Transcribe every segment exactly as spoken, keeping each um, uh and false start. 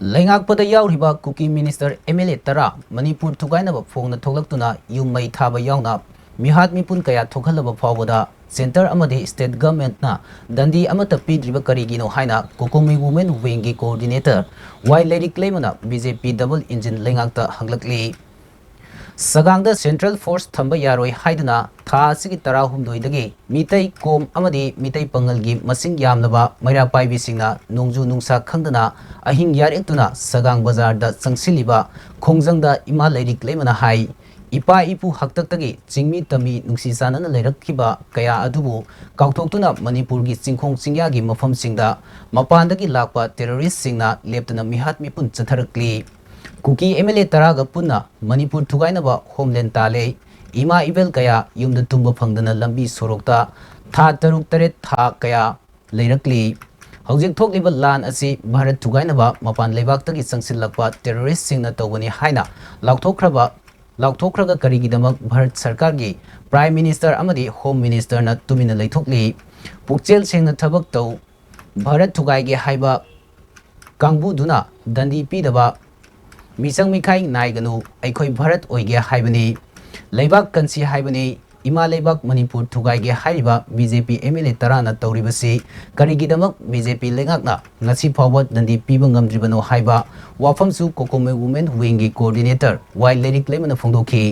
ꯂꯩꯉꯥꯛꯄꯗ ꯌꯥꯎꯔꯤꯕ ꯀꯨꯀꯤ minister M L ꯑꯦ ꯇꯔꯥ ꯃꯅꯤꯄꯨꯔ ꯊꯨꯒꯥꯏꯅꯕ ꯐꯣꯡꯅ ꯊꯣꯛꯂꯛꯇꯨꯅ ꯌꯨꯝ ꯃꯩ ꯊꯥꯕ ꯌꯥꯎꯅ ꯃꯤꯍꯥꯠ ꯃꯤꯄꯨꯟ ꯀꯌꯥ ꯊꯣꯛꯍꯜꯂꯕ ꯐꯥꯎꯕꯗ ꯁꯦꯟꯇꯔ ꯑꯃꯗꯤ ꯁ꯭ꯇꯦꯠ ꯒꯚꯔꯟꯃꯦꯟꯠꯅ ꯗꯟꯗꯤ ꯑꯃꯠꯇ ꯄꯤꯗ꯭ꯔꯤꯕ ꯀꯔꯤꯒꯤꯅꯣ ꯍꯥꯏꯅ ꯀꯣꯀꯣꯃꯤ ꯋꯨꯃꯦꯟ ꯋꯤꯡꯒꯤ ꯀꯣꯑꯣꯔꯗꯤꯅꯦꯇꯔ ꯋꯥꯏ ꯂꯩꯔꯤꯛ ꯂꯩꯃꯅ ꯕꯤ ꯖꯦ ꯄꯤ ꯗꯕꯜ ꯏꯟꯖꯤꯟ ꯂꯩꯉꯥꯛꯇ ꯍꯪꯂꯛꯂꯤ꯫ ꯁꯒꯥꯡꯗ ꯁꯦꯟꯇ꯭ꯔꯦꯜ ꯐꯣꯔꯁ ꯊꯝꯕ ꯌꯥꯔꯣꯏ ꯍꯥꯏꯗꯨꯅ ꯊꯥ ꯑꯁꯤꯒꯤ ꯇꯔꯥꯍꯨꯝꯗꯣꯏꯗꯒꯤ ꯃꯤꯇꯩ ꯀꯣꯝ ꯑꯃꯗꯤ ꯃꯤꯇꯩ ꯄꯥꯉꯜꯒꯤ ꯃꯁꯤꯡ ꯌꯥꯝꯂꯕ ꯃꯩꯔꯥ ꯄꯥꯏꯕꯤꯁꯤꯡꯅ ꯅꯣꯡꯖꯨ ꯅꯨꯡꯁꯥ ꯈꯪꯗꯅ ꯑꯍꯤꯡ ꯌꯥꯔꯦꯛꯇꯨꯅ ꯁꯒꯥꯡ ꯕꯖꯥꯔꯗ ꯆꯪꯁꯤꯜꯂꯤꯕ ꯈꯣꯡꯖꯪꯗ ꯏꯃꯥ ꯂꯩꯔꯤꯛ ꯂꯩꯃꯅ ꯍꯥꯏ, ꯏꯄꯥ ꯏꯄꯨ ꯍꯥꯛꯇꯛꯇꯒꯤ ꯆꯤꯡꯃꯤ ꯇꯝꯃꯤ ꯅꯨꯡꯁꯤ ꯆꯥꯟꯅꯅ ꯂꯩꯔꯛꯈꯤꯕ ꯀꯌꯥ ꯑꯗꯨꯕꯨ ꯀꯥꯎꯊꯣꯛꯇꯨꯅ ꯃꯅꯤꯄꯨꯔꯒꯤ ꯆꯤꯡꯈꯣꯡ ꯆꯤꯡꯌꯥꯒꯤ ꯃꯐꯝꯁꯤꯡꯗ ꯃꯄꯥꯟꯗꯒꯤ ꯂꯥꯛꯄ ꯇꯦꯔꯣꯔꯤꯁꯁꯤꯡꯅ ꯂꯦꯞꯇꯅ ꯃꯤꯍꯥꯠ ꯃꯤꯄꯨꯟ ꯆꯠꯊꯔꯛꯂꯤ꯫ ꯀꯨꯀꯤ ꯑꯦꯝ ꯑꯦꯜ ꯑꯦ ꯇꯔꯥꯒ ꯄꯨꯟꯅ ꯃꯅꯤꯄꯨꯔ ꯊꯨꯒꯥꯏꯅꯕ ꯍꯣꯝꯂꯦꯟ ꯇꯥꯜꯂꯦ꯫ ꯏꯃꯥ ꯏꯕꯦꯜ ꯀꯌꯥ ꯌꯨꯝꯗ ꯇꯨꯝꯕ ꯐꯪꯗꯅ ꯂꯝꯕꯤ ꯁꯣꯔꯣꯛꯇ ꯊꯥ ꯇꯔꯨꯛ ꯇꯔꯦꯠ ꯊꯥ ꯀꯌꯥ ꯂꯩꯔꯛꯂꯤ꯫ ꯍꯧꯖꯤꯛ ꯊꯣꯛꯂꯤꯕ ꯂꯥꯟ ꯑꯁꯤ ꯚꯥꯔꯠ ꯊꯨꯒꯥꯏꯅꯕ ꯃꯄꯥꯟ ꯂꯩꯕꯥꯛꯇꯒꯤ ꯆꯪꯁꯤꯜꯂꯛꯄ ꯇꯦꯔꯣꯔꯤꯁꯁꯤꯡꯅ ꯇꯧꯕꯅꯤ ꯍꯥꯏꯅ ꯂꯥꯎꯊꯣꯛꯈ꯭ꯔꯕ, ꯂꯥꯎꯊꯣꯛꯈ꯭ꯔꯒ ꯀꯔꯤꯒꯤꯗꯃꯛ ꯚꯥꯔꯠ ꯁꯔꯀꯥꯔꯒꯤ ꯄ꯭ꯔꯥꯏꯝ ꯃꯤꯅꯤꯁꯇꯔ ꯑꯃꯗꯤ ꯍꯣꯝ ꯃꯤꯅꯤꯁꯇꯔꯅ ꯇꯨꯃꯤꯟꯅ ꯂꯩꯊꯣꯛꯂꯤ? ꯄꯨꯛꯆꯦꯜ ꯁꯦꯡꯅ ꯊꯕꯛ ꯇꯧ꯫ ꯚꯥꯔꯠ ꯊꯨꯒꯥꯏꯒꯦ ꯍꯥꯏꯕ ꯀꯥꯡꯕꯨꯗꯨꯅ ꯗꯟꯗꯤ ꯄꯤꯗꯕ ꯃꯤꯆꯪ ꯃꯤꯈꯥꯏ ꯅꯥꯏꯒꯅꯨ, ꯑꯩꯈꯣꯏ ꯚꯥꯔꯠ ꯑꯣꯏꯒꯦ ꯍꯥꯏꯕꯅꯤ, ꯂꯩꯕꯥꯛ ꯀꯟꯁꯤ ꯍꯥꯏꯕꯅꯤ꯫ ꯏꯃꯥ ꯂꯩꯕꯥꯛ ꯃꯅꯤꯄꯨꯔ ꯊꯨꯒꯥꯏꯒꯦ ꯍꯥꯏꯔꯤꯕ B J P M L A ꯇꯔꯥꯅ ꯇꯧꯔꯤꯕꯁꯤ ꯀꯔꯤꯒꯤꯗꯃꯛ ꯕꯤ ꯖꯦ ꯄꯤ ꯂꯩꯉꯥꯛꯅ ꯉꯁꯤ ꯐꯥꯎꯕ ꯗꯟꯗꯤ ꯄꯤꯕ ꯉꯝꯗ꯭ꯔꯤꯕꯅꯣ ꯍꯥꯏꯕ ꯋꯥꯐꯝꯁꯨ ꯀꯣꯀꯣꯃꯤ ꯋꯨꯃꯦꯟ ꯋꯤꯡꯒꯤ ꯀꯣꯑꯣꯔꯗꯤꯅꯦꯇꯔ ꯋꯥꯏ ꯂꯩꯔꯤꯛ ꯂꯩꯃꯅ ꯐꯣꯡꯗꯣꯛꯈꯤ꯫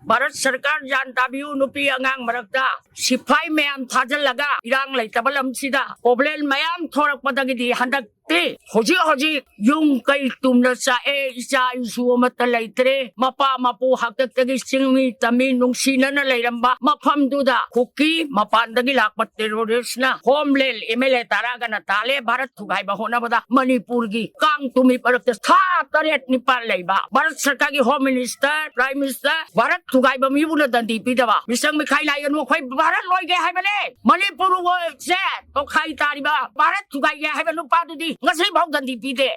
ꯚꯥꯔꯠ ꯁꯔꯀꯥꯔ ꯒ꯭ꯌꯥꯟ ꯇꯥꯕꯤꯌꯨ, ꯅꯨꯄꯤ ꯑꯉꯥꯡ ꯃꯔꯛꯇ ꯁꯤꯐꯥꯏ ꯃꯌꯥꯝ ꯊꯥꯖꯤꯜꯂꯒ ꯏꯔꯥꯡ ꯂꯩꯇꯕ ꯂꯝꯁꯤꯗ ꯄ꯭ꯔꯣꯕ꯭ꯂꯦꯝ ꯃꯌꯥꯝ ꯊꯣꯔꯛꯄꯗꯒꯤꯗꯤ ꯍꯟꯗꯛꯇꯤ ꯍꯧꯖꯤꯛ ꯍꯧꯖꯤꯛ ꯌꯨꯝ ꯀꯩ ꯇꯨꯝꯅ ꯆꯥꯛꯑꯦ, ꯏꯆꯥ ꯏꯁꯨ ꯑꯃꯠꯇ ꯂꯩꯇ꯭ꯔꯦ, ꯃꯄꯥ ꯃꯄꯨ ꯍꯥꯛꯇꯛꯇꯒꯤ ꯆꯤꯡꯃꯤ ꯇꯝꯃꯤ ꯅꯨꯡꯁꯤꯅꯅ ꯂꯩꯔꯝꯕ ꯃꯐꯝꯗꯨꯗ ꯀꯨꯀꯤ ꯃꯄꯥꯟꯗꯒꯤ ꯂꯥꯛꯄ ꯇꯦꯔꯣꯔꯤꯁꯅ ꯍꯣꯝꯂꯦꯟ ꯑꯦꯝ ꯑꯦꯜ ꯑꯦ ꯇꯔꯥꯒꯅ ꯇꯥꯜꯂꯦ꯫ ꯚꯥꯔꯠ ꯊꯨꯒꯥꯏꯕ ꯍꯣꯠꯅꯕꯗ ꯃꯅꯤꯄꯨꯔꯒꯤ ꯀꯥꯡ ꯇꯨꯝꯃꯤ ꯃꯔꯛꯇ ꯊꯥ ꯇꯔꯦꯠ ꯅꯤꯄꯥꯜ ꯂꯩꯕ ꯚꯥꯔꯠ ꯁꯔꯀꯥꯔꯒꯤ home minister, prime minister, Bharat ꯊꯨꯒꯥꯏꯕ ꯃꯤꯕꯨꯅ ꯗꯟꯗꯤ ꯄꯤꯗꯕ, ꯃꯤꯆꯪ ꯃꯤꯈꯥꯏ ꯅꯥꯏꯒꯅꯨ, ꯑꯩꯈꯣꯏ ꯚꯥꯔꯠ ꯂꯣꯏꯒꯦ ꯍꯥꯏꯕꯅꯦ, ꯃꯅꯤꯄꯨꯔꯁꯦ ꯇꯣꯈꯥꯏ ꯇꯥꯔꯤꯕ ꯚꯥꯔꯠ ꯊꯨꯒꯥꯏꯒꯦ ꯍꯥꯏꯕ ꯅꯨꯄꯥꯗꯨꯗꯤ ꯉꯁꯤꯐꯥꯎ ꯗꯟꯗꯤ ꯄꯤꯗꯦ꯫